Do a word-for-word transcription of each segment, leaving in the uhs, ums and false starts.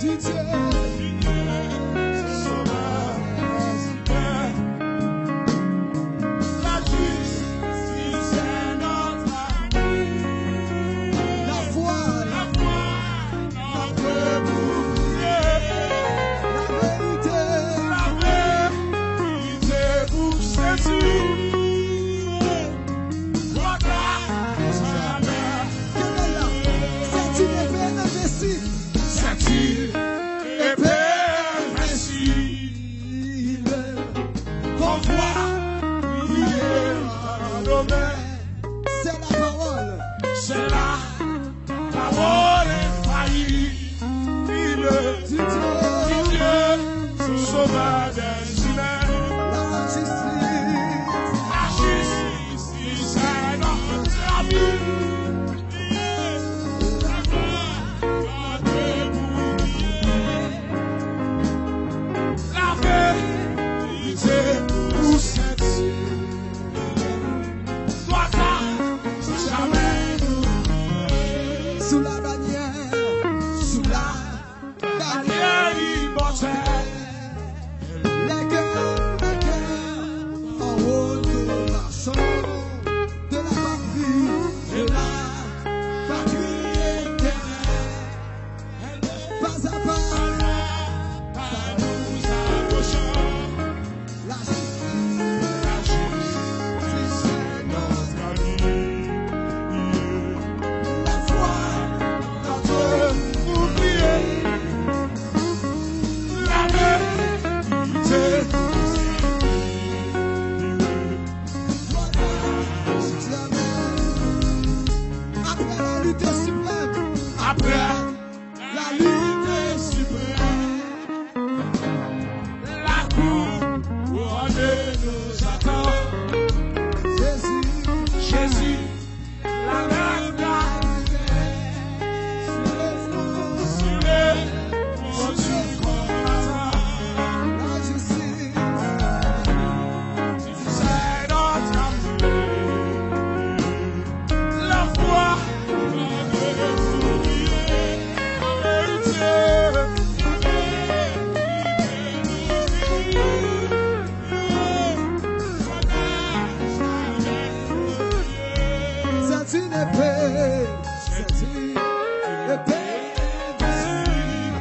Dieu. La justice est notre arme. La foi. La foi, notre bouclier. La vérité. La vérité pour séduire. Kenbe la. Senti lepè envesti. Senti lepè envesti. Konvwa priye pa nonmen. C'est la parole. C'est la parole infaillible du Dieu, du Dieu, sauveur des humains. La justice. La justice est notre arme. La foi, notre bouclier. La vérité pour séduire. Toi, t'as jamais oublié. Sous la bannière, sous la bannière immortelle. Les cœurs, les cœurs, en haut nous marchons, de la patrie, de la patrie éternelle. Pas à pas, pas nous approchons. La justice, la justice est notre allié. La foi, notre bouclier. La vérité, après la lutte suprême, après la lutte suprême, la couronne nous attend. Jésus, Jésus, la reine d'armée, sur le front, sur le front du combattant. La justice, c'est notre armée. La foi, la vérité, la vérité. C'est une épée, c'est une épée invincible.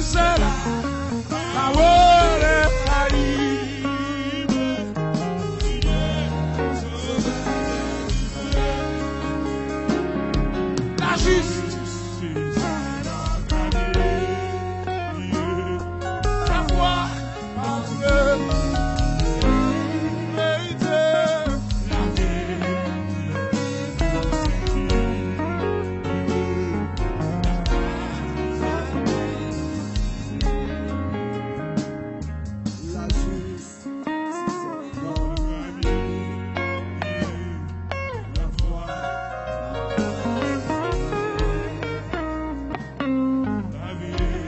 C'est la parole infaillible. La justice, la foi, la vérité, la vérité. La justice, la foi, la vérité.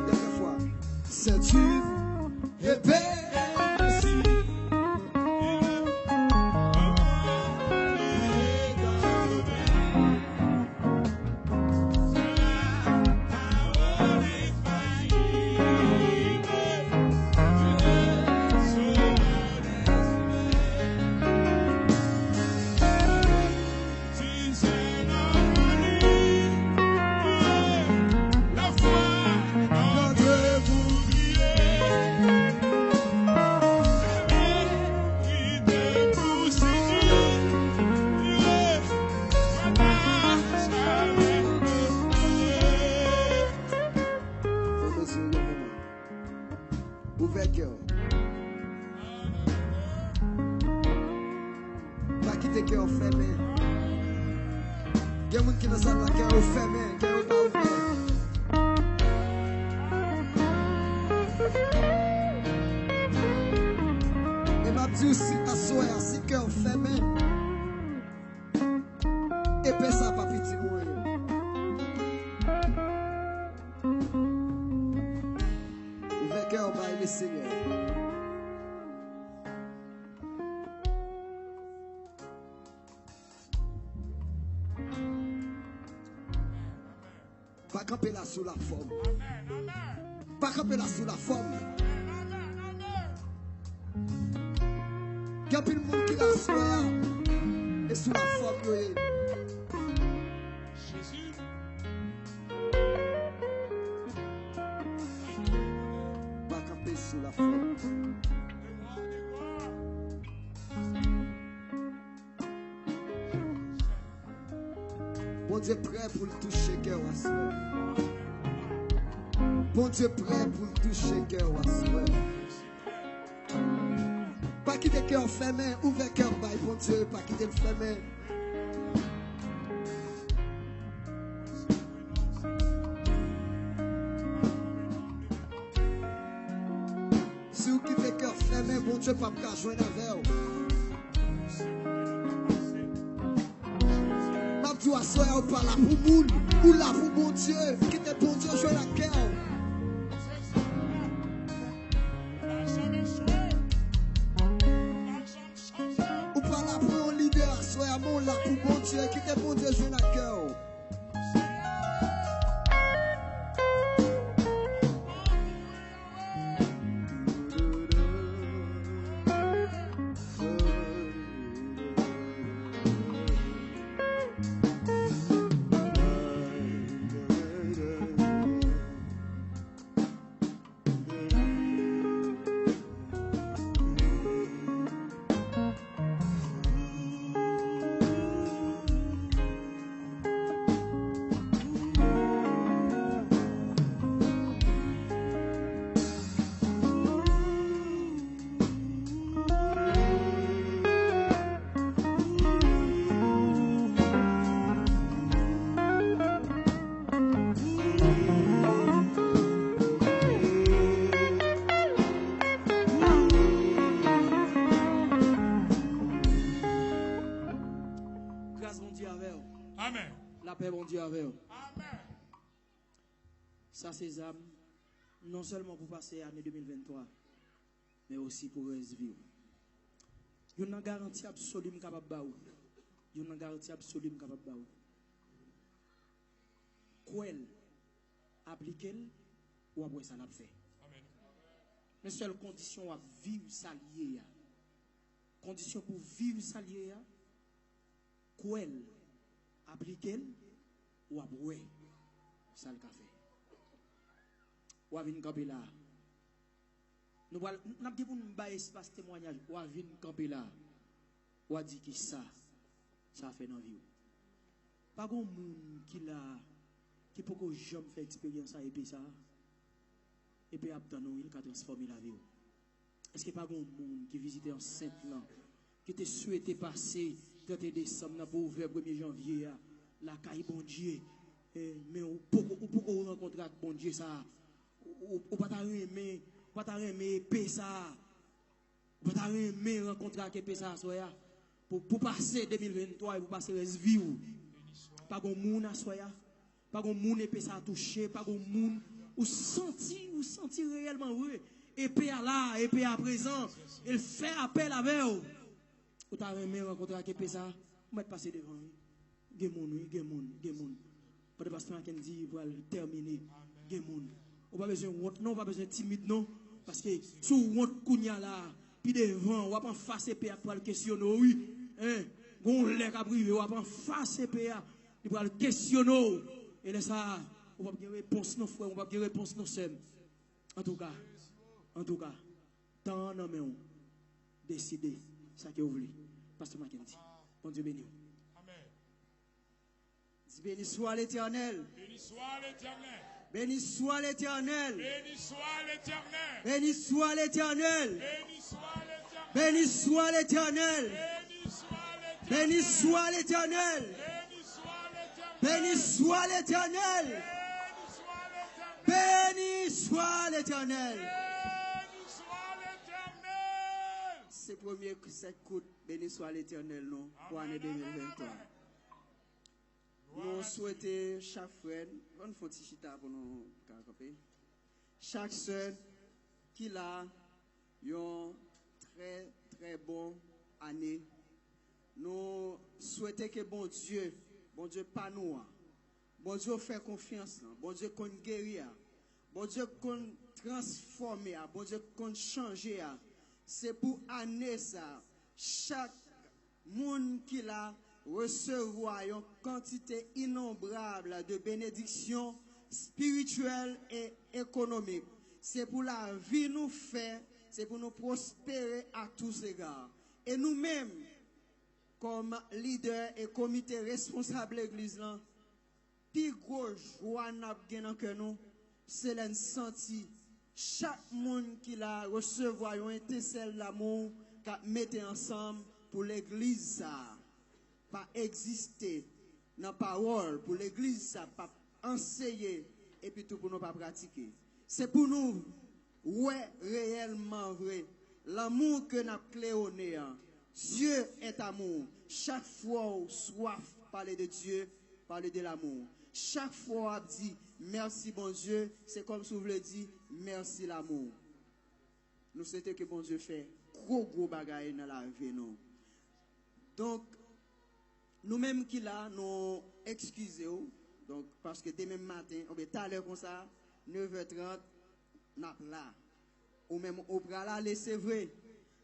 Dènye fwa. Senti epè. Fèmen zye w yon moman. Ouvè kè w. Pa kite kè w fèmen. Gen moun ki nan sal la, kè yo fèmen, kè yo pa ouvè. E m ap di w, si aswè a, si kè w fèmen, epè sa pa piti pou ou. Senyè. Pa kanpe la sou lafòm. Pa kanpe la sou lafòm. Gen anpil moun ki la aswè a, e sou lafòm yo ye. Pa kanpe sou lafòm. Bondye prè pou l touche kè w aswè. Bondye prè pou l touche kè w aswè. Pa kite kè w fèmen, ouvè kè w bay Bondye, pa kite l fèmen. Si w kite kè w fèmen, Bondye p ap ka jwenn avè w. M ap di w aswè a, ou pa la pou moun, ou la pou Bondye. Kite Bondye jwenn ak kè w. Ou pa la pou yon lidè aswè a, men w la pou Bondye. Kite Bondye jwenn ak kè w. Gras Bondye avè w. Amèn. Lapè Bondye avè w. Amèn. Sa se zam, non sèlman pou pase ane de mil venntwa, men osi pou rès vi w. Youn nan garanti absoli m kapab ba w. Youn nan garanti absoli m kapab ba w. Kwè l, aplike l, w ap wè sa l ap fè. Men sèl kondisyon w ap viv sa l ye a. Kondisyon pou viv sa l ye a, kwè l, aplike l, w ap wè sa l ka fè. W a vin kanpe la a. Nou pral, n ap gen pou n bay espas temwayaj. W a vin kanpe la a. W a di kisa sa fè nan vi w. Pa gon moun ki la a, ki poko janm fè eksperyans a epe sa a. Epe a ap tann ou, wi, l ka transfòme lavi w. Èske pa gon moun ki vizite ansent lan, ki te swete pase trannteyen desanm nan pou ouvè premye janvye a lakay Bondye, eh, men ou poko, ou poko rankontre ak Bondye sa a? Ou, ou, ou pa ta renmen, ou pa ta renmen epe sa a? Ou pa ta renmen rankontre ak epe sa a aswè a? Pou, pou pase de mil venntwa e pou pase rès vi w. Pa gon moun aswè a? Pa gon moun epe sa a touche, pa gon moun ou santi, ou santi reyèlman vre. Epe a la, epe a prezan, e l fè apèl avè w. Ou ta renmen rankontre ak epe sa a? Ou mèt pase devan, wi. Gen moun, wi, gen moun, gen moun. Pandan pastè Mackendy pral tèmine, gen moun. Ou pa bezwen wont non, ou pa bezwen timid non. Paske si w wont kounye a la, pi devan, w ap anfas epe a k pral kesyone w, wi. Hein? Gon lè k ap rive, w ap anfas epe a, li pral kesyone w. E lè sa a, ou p ap gen repons non, frè m, ou p ap gen repons non, sè m. Antouka, antouka, tan an nan men w. Deside sa ke w vle. Pastè Mackendy, Bondye beni w. Amèn. Di, béni soit l'Éternel. Béni soit l'Éternel. Béni soit l'Éternel. Béni soit l'Éternel. Béni soit l'Éternel. Béni soit l'Éternel. Béni soit l'Éternel. Béni soit l'Éternel. Béni soit l'Éternel. Béni soit l'Éternel. Béni soit l'Éternel. Béni soit l'Éternel. Se premye sèt kout Béni soit l'Éternel nou pou ane de mil venntwa. Nou swete chak frè n, ann fè yon ti chita pou nou ka kanpe. Chak sè n, ki la yon trè, trè bon ane. Nou swete ke Bondye, Bondye pa nou an, Bondye w fè konfyans lan, Bondye konn geri a, Bondye konn transfòme a, Bondye konn chanje a. Se pou ane sa, chak moun ki la resevwa yon kantite inonbrab de benediksyon espirityèl e ekonomik. Se pou lavi nou fè, se pou nou pwospere a tous égards. E nou menm, kòm lidè e komite responsab legliz lan, pi gwo jwa n ap gen nan kè nou, se lè n santi chak moun ki la resevwa yon etensèl damou k ap mete ansanm pou legliz sa a pa egziste nan pawòl, pou legliz sa p ap anseye, epi tou pou nou pa pratike. Se pou nou wè reyèlman vre lanmou ke n ap klewone an. Dieu est amour. Chak fwa w swaf pale de Dieu, pale de l'amour. Chak fwa w ap di mèsi Bondye, se kòmsi w vle di mèsi l'amour. Nou swete ke Bondye fè gwo gwo bagay nan lavi nou. Donk, nou menm ki la, nou eskize w. Donk, paske demen maten, oubyen talè konsa, nevè trant, n ap la. Ou menm ou pral ale, se vre.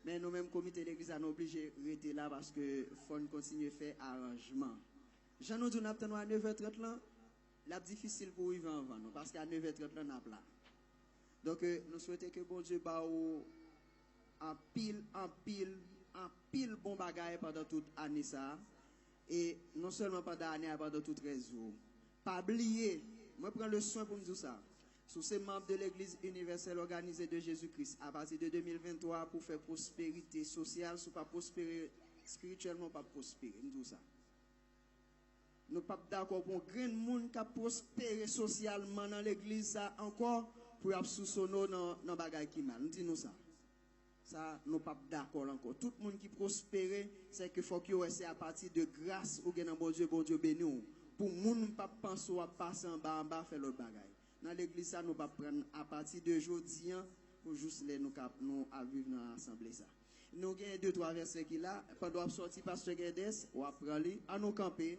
Men nou menm komite legliz la, nou oblije rete la paske fò n kontinye fè aranjman. Jan nou di w n ap tann w a nevè trant lan, l ap difisil pou w rive anvan nou, paske a nevè trant lan n ap la. Donk, euh, nou swete ke Bondye ba w anpil, anpil, anpil bon bagay pandan tout ane sa a. E non sèlman pandan ane a, pandan tout rès jou. Pa bliye, mwen pran le swen pou m di w sa. Si w se manm de Legliz Inivèsèl Òganize de Jezi Kris, apati de de mil venntwa, pou fè pwosperite sosyal, si w pa pwospere espirityèlman, w p ap pwospere. M di w sa. Nou p ap dakò pou yon grenn moun k ap pwospere sosyalman nan legliz sa ankò pou y ap sousone w nan, nan bagay ki mal. M di nou sa. Sa, nou p ap dakò l ankò. Tout moun ki pwospere, se ke fòk yo wè se apati de gras ou gen nan Bondye, Bondye beni w. Pou moun p ap panse w ap pase anba anba fè lòt bagay. Nan legliz sa, nou p ap pran apati de jodi an pou jous lè nou ka, nou ap viv nan asanble sa. Nou gen de twa vèsè ki la. Pandan w ap sòti, Pastè Guedes, w ap pran li. An nou kanpe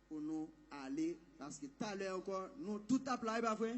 pou nou ale, paske talè ankò, nou tout ap la, e pa vre?